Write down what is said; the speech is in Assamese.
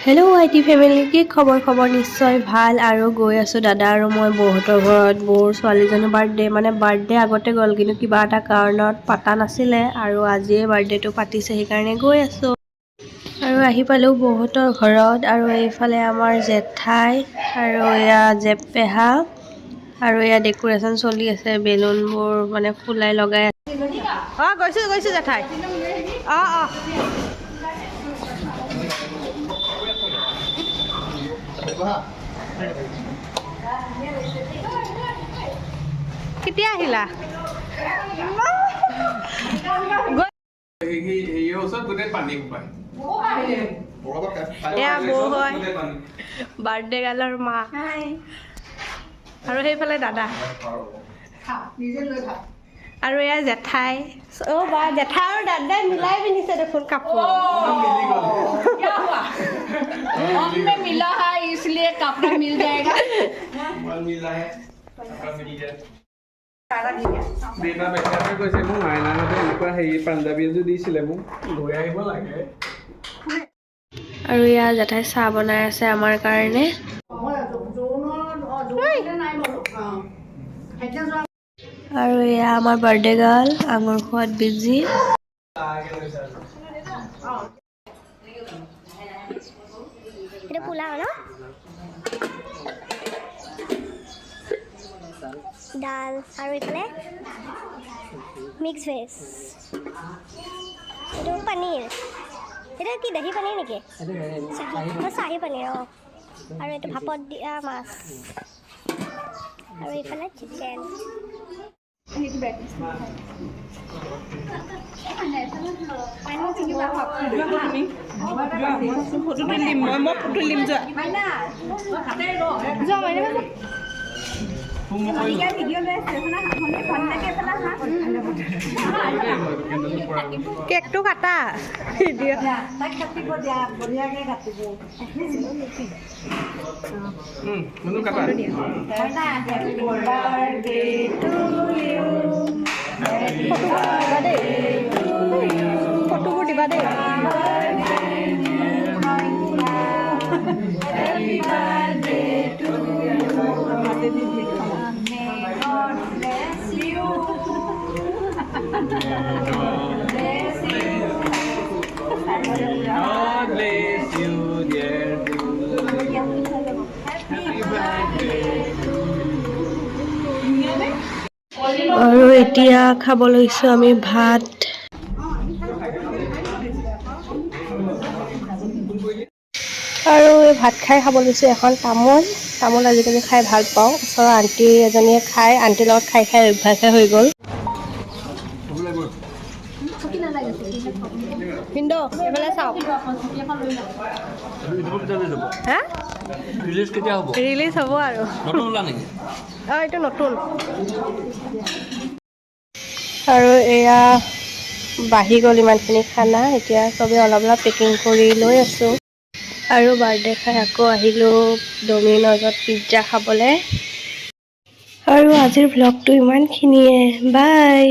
হেল্ল' IT family, কি খবৰ? খবৰ নিশ্চয় ভাল। আৰু গৈ আছোঁ দাদা আৰু মই বৌহঁতৰ ঘৰত। বৌৰ ছোৱালীজনীৰ বাৰ্থডে, মানে বাৰ্থডে আগতে গ'ল, কিন্তু কিবা এটা কাৰণত পতা নাছিলে আৰু আজিয়ে বাৰ্থডেটো পাতিছে, সেইকাৰণে গৈ আছোঁ। আৰু আহি পালোঁ বৌহঁতৰ ঘৰত। আৰু এইফালে আমাৰ জেঠাই আৰু এয়া জেঠপেহা আৰু এয়া ডেক'ৰেশ্যন চলি আছে, বেলুনবোৰ মানে ফুলাই লগাই। অঁ, গৈছোঁ গৈছোঁ জেঠাই। অঁ অঁ, কেতিয়া আহিলা? ওচৰত গোটেই পানী সোপায়। এয়া বৌ হয়, বাৰ্থডে গাৰ্লৰ মা। আৰু সেইফালে দাদা আৰু এয়া জেঠাই। অ' বা, জেঠাই আৰু দাদাই মিলাই পিন্ধিছে দেখোন কাপোৰ। हम में मिला है, इसलिए कपड़ा मिल जाएगा। मिला है, कपड़ा मिल गया। দেউতা বেকাতে কৈছে মোক, মাইনাহঁতে এনেকুৱা হেৰি পাঞ্জাবী এযোৰ দিছিলে মোক, লৈ আহিব লাগে। আৰু এয়া জেঠাই চাহ বনাই আছে আমাৰ কাৰণে। আৰু এয়া আমাৰ বাৰ্থডে গাৰ্ল আঙুৰ খোৱাত বিজি। এইটো পোলাও ন, ডাল আৰু এইফালে মিক্স ভেজ। এইটো পনীৰ। এইটো কি, দহি পনীৰ নেকি? অঁ, চাহী পনীৰ। অঁ, আৰু এইটো ভাপত দিয়া মাছ আৰু এইফালে চিকেন। ফটো তুলিম মই, মই ফটো তুলিম, যোৱা যোৱা মাইনা। কেকটো কাটা ভিডিঅ'। কোনো কাটা। ফটোবোৰ দিবা দেই, ফটোবোৰ দিবা দেই। God bless you, dear Happy birthday. আৰু এতিয়া খাব লৈছোঁ আমি ভাত। আৰু এই ভাত খাই খাব লৈছোঁ এখন তামোল। তামোল আজিকালি খাই ভাল পাওঁ। ওচৰৰ আণ্টি এজনীয়ে খায়, আণ্টিৰ লগত খাই খাই অভ্যাসে হৈ গ'ল। ভিনদেউ, এইফালে চাওক। হা, ৰিলিজ কেতিয়া হ'ব? ৰিলিজ হ'ব আৰু। নতুন ওলা নেকি? অঁ, এইটো নতুন। আৰু এয়া বাঢ়ি গ'ল ইমানখিনি খানা। এতিয়া চবে অলপ অলপ পেকিং কৰি লৈ আছোঁ। আৰু বাৰ্থডে খাই আকৌ আহিলোঁ ডমিন'জত পিজ্জা খাবলৈ। আৰু আজিৰ ভ্লগটো ইমানখিনিয়ে, বাই।